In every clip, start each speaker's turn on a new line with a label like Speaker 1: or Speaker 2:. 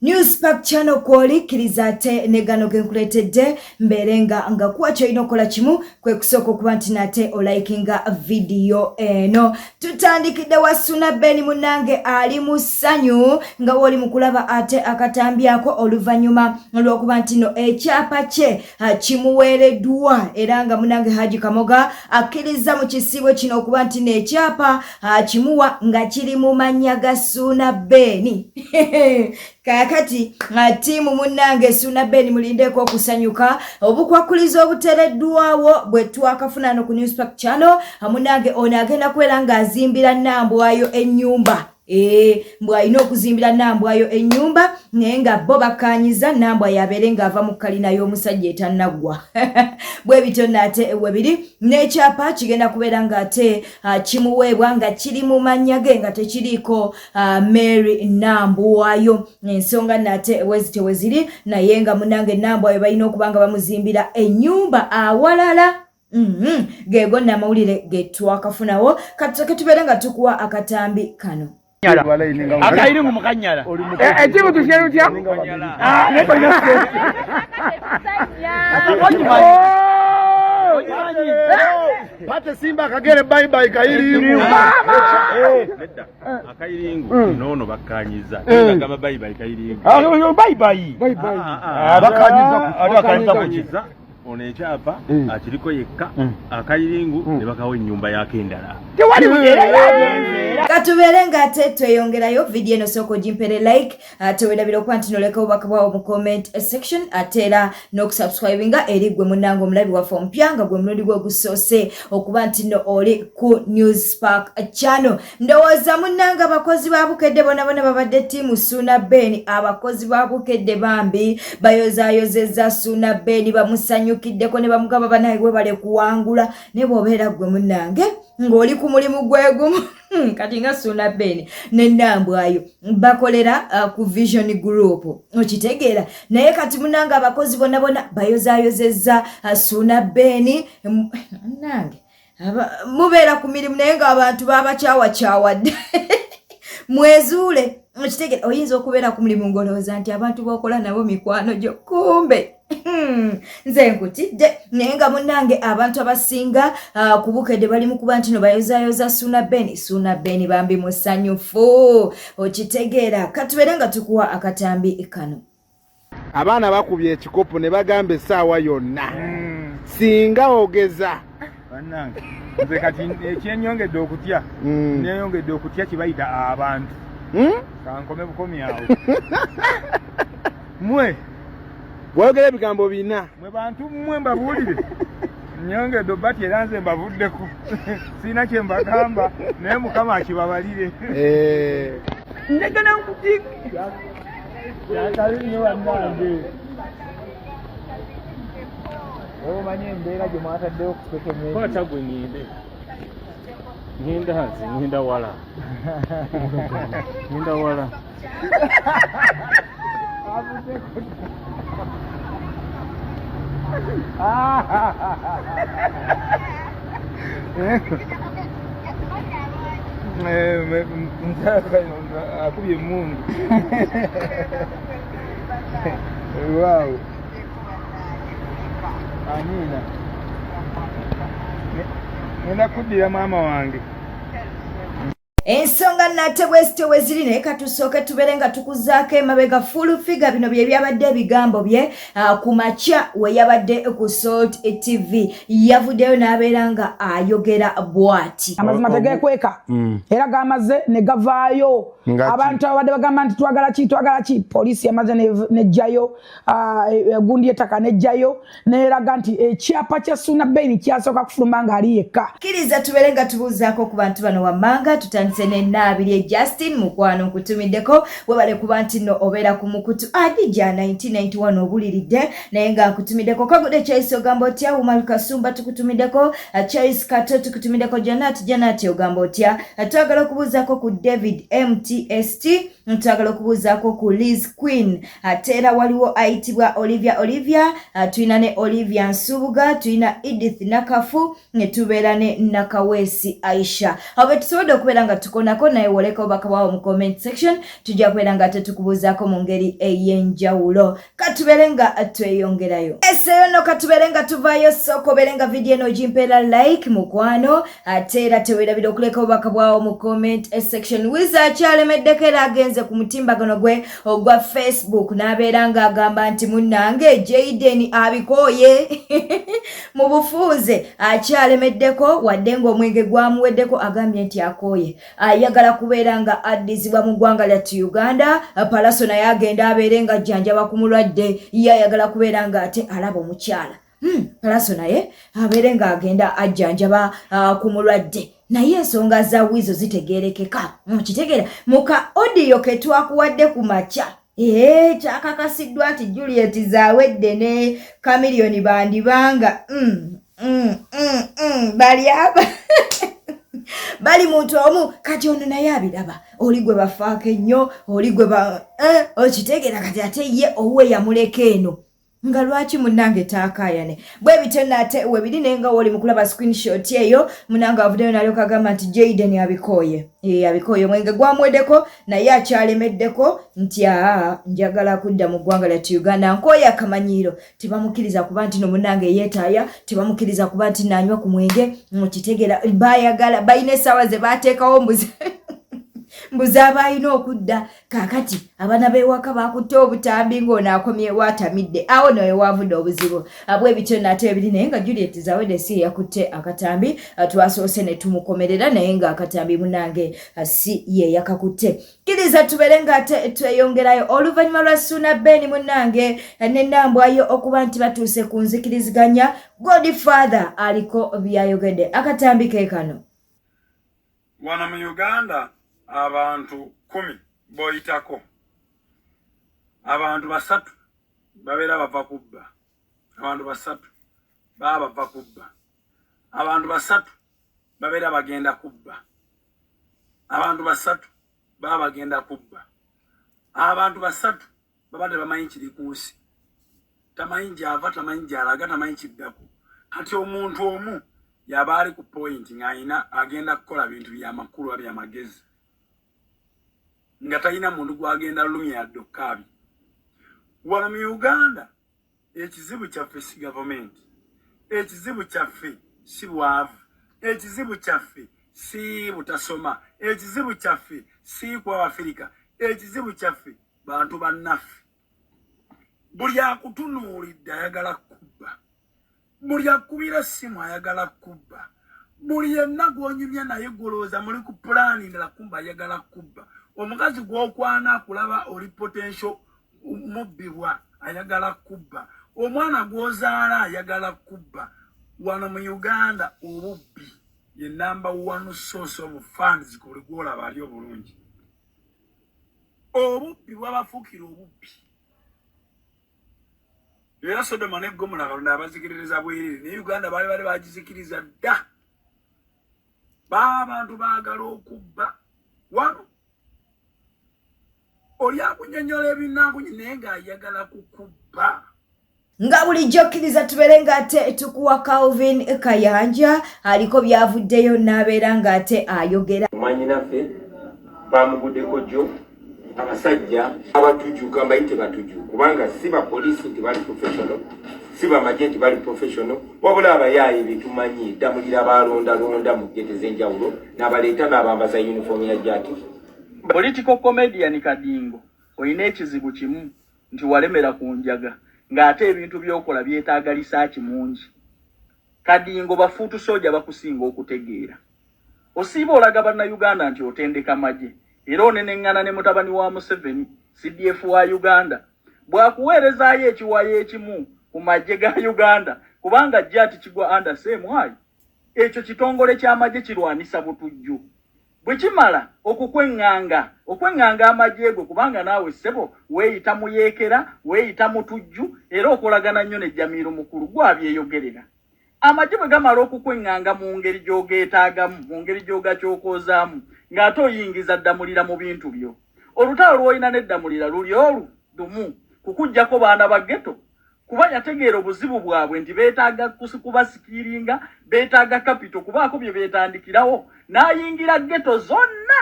Speaker 1: News Park Channel kwoli kkiriza ate ne gano ge nkuleetedde mbeere nga nga kuwa kyolina okukola kimu kwe kusooka okuba nti nate olikinga vidiyo eno. Tutandikidde wa Suna Ben munnange ali mu ssanyu nga wooli mu kulaba ate akatambi ako oluvannyuma lw'okuba nti no ekyapa kye kimuweereddwa era nga munnange Haji Kamoga akkirizza mu kisiibo kino okuba nti n'ekyapa akimuwa nga kiri mu mannya ga Suuna Ben. Kaakati ttiimu munnange Suuna Ben mulindeeko okusanyuka obukwakkulizo obutereddwawo bwe twakafuna no ku Newspark Channel. Munnange ono agenda kubeera ng'azimbira Nambwayo ennyumba. Mbu alina okuzimbira Nambwayo ennyumba naye nga bo bakkaanyiza Nambwa yabeere ng'ava mu kalina y'omusajja etannaggwa. Bwe bityo nate we biri n'ekyapa kigenda kubeera ng'ate kimuweebwa nga kiri mu mannya ge nga tekiriiko Mary Nambwayo. Ensonga nate wezityo we ziri naye nga munnange Nambwayo balina okuba nga bamuzimbira ennyumba awalala. Geego nno amawulire ge twakafunawo. Katusoke tubeere nga tukuwa akatambi kano.
Speaker 2: Akayiringu mukanyala.
Speaker 3: Ekibu tusye lutya?
Speaker 2: Pate Simba akagere bye bye Kayiringu.
Speaker 4: Akayiringu nono bakkanyiza. Bagamba bye bye Kayiringu.
Speaker 3: Bye bye.
Speaker 2: Bye bye. Bakkanyiza.
Speaker 4: Bakkanyiza kukiza. Ono ekyapa akiriko yekka akayiringu ne bakawa ennyumba yako endala.
Speaker 3: Tewali buteera.
Speaker 1: Katubeere ng'ate tweyongerayo vidiyo eno sooka ogimpere like teweerabira okuba nti noleka obubaka bwawo mu comment section ate era n'okusubscribinga eri gwe munnange omulabi waffe omupya nga gwe mulundi gwe ogusoose okuba nti no oli ku News Spark Channel. Ndowooza munnange abakozi ba Bukedde bona bona babadde ttiimu Suuna Ben. Abakozi ba Bukedde bambi bayozaayozezza Suuna Ben, bamusanyukiddeko ne bamugamba banaye webale kuwangula. Naye bw'obeera ggwe munnange ng'oli ku mulimu gwe gumu kati nga Suuna Ben ne Nambwayo bakolera ku Vision Group, okitegeera. Naye kati munnange abakozi bonna bona bayozaayozezza Suuna Ben. Munnange mubeera ku mirimu naye ng'abantu babakyawakyawadde. Mwezuule, okitegeera. Oyinza okubeera ku mulimu ng'olowooza nti abantu b'okola nabo mikwano gyo, kumbe nze nkutidde. Naye nga munnange abantu abasinga ku Bukedde bali mu kuba nti no bayozaayoza Suuna Ben. Suuna Ben bambi musanyufu, okitegeera. Katubeere nga tukuwa akatambi kano.
Speaker 2: Abaana bakubye ekikopo ne bagamba essaawa yonna singa ogeza.
Speaker 3: Bannange nze kati ekyenyongedde okutya, neyongedde okutya kibayita abantu. Kankome bukomi awo. Mwe
Speaker 2: wayogera ebigambo bina.
Speaker 3: Mwe bantu mmwe mbabuulire, nyongedde obati era nze mbavuddeko, sirina kye mbagamba naye Mukama akibabalire. Njagala nkuti kyakabi nnyo bannange. Omanyi embeera gye mwataddewo ku social media.
Speaker 4: Kwata gwe ngende. Ngenda nze ngenda wala. Ngenda wala.
Speaker 3: Akubye emundu. Waawo. Amiina. Ngenda kuddira maama wange.
Speaker 1: Ensonga nate bwezityo bwe ziri, naye katusooke tubeere nga tukuzaako emabega. Full Figure bino bye byabadde ebigambo bye ku makya we yabadde ku Salt TV, yavuddeyo n'abeera nga ayogera bw'ati.
Speaker 5: Amazima tegekweka era gamaze ne gavaayo. Abantu ababadde bagamba nti twagala ki, twagala ki, poliisi yamaze nejjayo gundi ettaka nejjayo neraga nti ekyapa kya Suuna Ben kyasooka kufuluma ng'ali yekka.
Speaker 1: Kkiriza tubeere nga tubuuzaako ku bantu bano wammanga. Tutandise ne Naabirye Justin, mukwano nkutumiddeko, webale kuba nti nno obeera ku mukutu Adija 1991 obuliridde naye nga nkutumiddeko. Kagude Charles ogamba otya? Umar Kasumba tukutumiddeko, Charles Kato tukutumiddeko, Janat Janat ogamba otya? Twagala okubuuzaako ku David MTST, twagala okubuuzaako ku Liz Queen, ate era waliwo ayitibwa Olivia Olivia, tulina ne Olivia Nsubuga, tulina Edith Nakafu ne tubeera ne Nakaweesi Aisha. Abo betusobodde okubeera nga tukonako naye woleka obubaka bwawo mu comment section, tujja kubeera nga tetukubuuzaako mu ngeri ey'enjawulo. Katubeere nga tweyongerayo eseyo no, katubeere nga tuvaayo. Sooka obeere nga vidiyo eno ogimpeera like, mukwano, ate era teweerabira okuleka obubaka bwawo mu comment section. Wiza akyalemeddeko era agenze ku mutimbagano gwe ogwa Facebook n'abeera ng'agamba nti munnange Jaden abikooye. Mu bufunze akyalemeddeko, wadde ng'omwenge gwamuweddeko, agambye nti akooye, ayagala kubeera nga addizibwa mu ggwanga lyattu Uganda. Palaso naye agenda abeere nga ajjanjaba ku mulwadde, ye ayagala kubeera nga ate alaba omukyala. Palaso naye abeere ng'agenda ajjanjaba ku mulwadde, naye ensonga za Wizo zitegeerekeka. Kitegeera muka audio ke twakuwadde ku makya. Ee, kyakakasiddwa nti Juliet Zawedde ne Kamiliyoni bandibanga bali aba bali muntu omu. Kati ono naye abiraba, oli gwe bafaako ennyo, oli gwe ba okitegeera. Kati ate ye owuwe yamuleka eno, nga lwaki munnange taakaayane bwe bityo? Nate webiri, naye nga woli mukulaba screenshot eyo, munange avuddeyo nalyoka agamba nti Jaden abikooye. Abikooye, omwenge gwamuweddeko, naye akyalemeddeko nti aa, njagala kudda mu ggwanga lyattu Uganda, nkooye akamanyiiro. Tebamukkiriza kuba nti no munnange yeetaaya, tebamukkiriza kuba nti naanywa ku mwenge. Mukitegeera, bayagala balina essaawa ze bateekawo mbuze aba alina okudda. Kaakati abaana b'ewaka bakutte obutambi ng'ono akomyewo atamidde, awo no wewaavudde obuzibu bwe bityo. Nate ebiri, naye nga Juliet Zawedde si yakutte akatambi, twasoose ne tumukomerera, naye ng'akatambi munange si ye yakakutte. Kkiriza tubeere ng'ate tweyongerayo. Oluvannyuma lwa Suuna Ben munnange ne Nambwayo okuba nti batuuse ku nzikiriziganya, Godfather aliko byayogedde. Akatambi ke kano.
Speaker 6: Wano mu Uganda abantu 10 boyitako, abantu basatu babeera bava kubba, abantu basatu baba bava kubba, abantu basatu babeera bagenda kubba, abantu basatu baba bagenda kubba, abantu basatu baba tebamanyi kiri ku nsi, tamanyi gyava, tamanyi gyalaga, tamanyi kiddako. Kati omuntu omu yaba ali ku point ng'ayina agenda kukola bintu byamakulu oba byamagezi, nga talina muntu gwagenda lumya yadde okukaabi. Wano mu Uganda ekizibu kyaffe si gavumenti, ekizibu kyaffe si bwavu, ekizibu kyaffe si butasoma, ekizibu kyaffe si kuba Bafirika, ekizibu kyaffe bantu bannaffe. Buli akutunuulidde ayagala kubba, buli akubira essimu ayagala kubba, buli yenna gw'onyumya naye gwolowooza muli ku pulaani ndala kumba ayagala kubba. Omukazi gw'okwana akulaba oli potential mubbibwa, ayagala kubba. Omwana gw'ozaala ayagala kubba. Wano mu Uganda obubbi ye number one source of funds ku buli gwolaba ali obulungi. Obubbi bwabafuukira obubbi, era Sodoma ne Gomora Katonda abazikiririza bwerere, naye Uganda baali bali bagizikiriza dda. Baabantu baagala okubba wano, oli akunyonyola ebinakunyi naye ng'ayagala kukubba.
Speaker 1: Nga bulijjo kkiriza tubeere ng'ate tukuwa Calvin Kayanja, aliko byavuddeyo n'abeera ng'ate ayogera.
Speaker 7: Mwanyinaffe bamuguddeko jjo abasajja abatujuka, mbayite batuju kubanga si bapoliisi nti bali professional, si bamagye nti bali professional, wabula abayaaye betumanyi ddamulira balondalonda mu gete ez'enjawulo n'abaleeta n'abambaza uniform ya jati.
Speaker 8: Political comedian Kadingo, olina ekizibu kimu nti walemera ku njaga, ng'ate ebintu by'okola byetaaga research mungi. Kadingo, ba foot soldier bakusinga okutegeera. Osiiba olaga Bannayuganda nti otendeka magye, era oneneŋŋana ne mutabani wa Museveni, CDF wa Uganda, bw'akuweerezaayo ekiwayo ekimu ku magye ga Uganda, kubanga jati kigwa under same. Ekyo kitongole ky'amagye kirwanisa butujju. Bwe kimala okukweŋŋanga, okweŋŋanga amagye go, kubanga naawe ssebo weeyita muyeekera, weeyita mutujju, era okolagana nnyo ne Jamiiro mukulu gwabyeyogerera. Amagye bwe gamala okukweŋŋanga mu ngeri gy'ogeetaagamu, mu ngeri gy'ogakyokoozaamu, ng'ate oyingiza Ddamulira mu bintu byo, olutalo lw'olina n'eddamulira luli olu lumu kukuggyako baana ba ghetto. Kuba yategeera obuzibu bwabwe nti beetaaga kubasikiringa, beetaaga kapito kubaako bye beetandikirawo. N'ayingira ghetto zonna,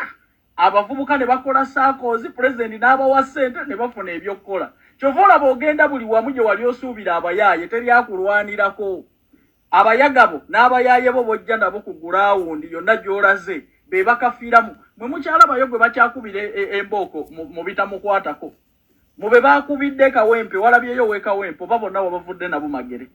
Speaker 8: abavubuka ne bakola SACCOs, pulezidenti n'abawa ssente ne bafuna ebyokukola. Kyova olaba ogenda buli wamu gye wali osuubira abayaaye, teryakulwanirako. Abayagabo n'abayaaye bo bojja nabo ku gulaawundi yonna gy'olaze be bakafiiramu. Mwe mukyalabayo gwe bakyakubira embooko mu bitamukwatako. Mu be baakubidde Kawempe, walabyeyo ow'e Kawempe oba bonna wabavudde nabo magere?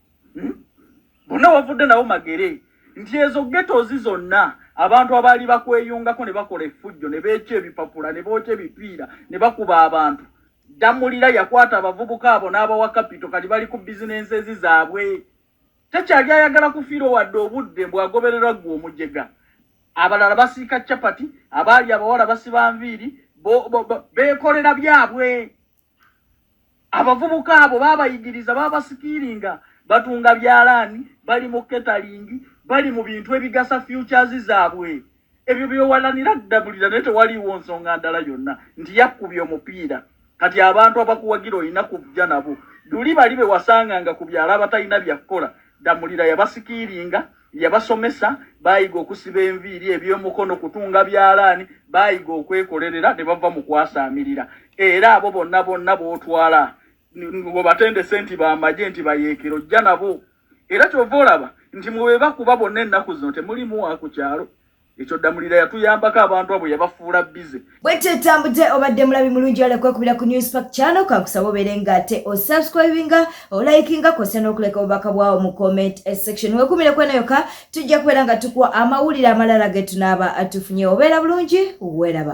Speaker 8: Bonna wavudde nabo magere. Nti ezo ghettos zonna abantu abaali bakweyungako ne bakola effujjo ne beekya ebipapula ne bookya ebipiira ne bakuba abantu. Ddamulira yakwata abavubuka abo n'abawa kapito, kati bali ku bizinensi zaabwe. Tekyali ayagala kufiirwa wadde obudde mbu agoberera ggwe omujega. Abalala basiika chapati, abaali abawala basiba nviiri, beekolera byabwe. Abavubuka abo babayigiriza, babasikiringa, batunga byalaani, bali mu catering, bali mu bintu ebigasa futures zaabwe. Ebyo byowalanira Ddamulira, naye tewaliiwo nsonga ndala yonna nti yakkubye omupiira. Kati abantu abakuwagira olina kujja nabo. Luli bali be wasanganga ku byalo abatalina byakukola, Ddamulira yabasikiringa, yabasomesa, baayiga okusiba enviiri, ebyomukono, kutunga byalaani, baayiga okwekolerera ne bava mu kwasaamirira. Era abo bonna bonna b'otwala obatendese nti bamagye nti bayeekera, ojja nabo. Era kyova olaba nti mwe bakuba bonna ennaku zino temulimu wa ku kyalo. Ekyo Ddamulira yatuyambako, abantu abo yabafuula busy.
Speaker 1: Bwetyo etambudde. Obadde mulabi mulungi, wala kwekubira ku Newspark channel. Kankusaba obeere nga ate osubscribinga, olikinga, kw'ossa n'okuleka obubaka bwawo mu comment section. Wekumire kweno yokka, tujja kubeera nga tukuwa amawulire amalala ge tunaaba tufunye. Obeera bulungi, weeraba.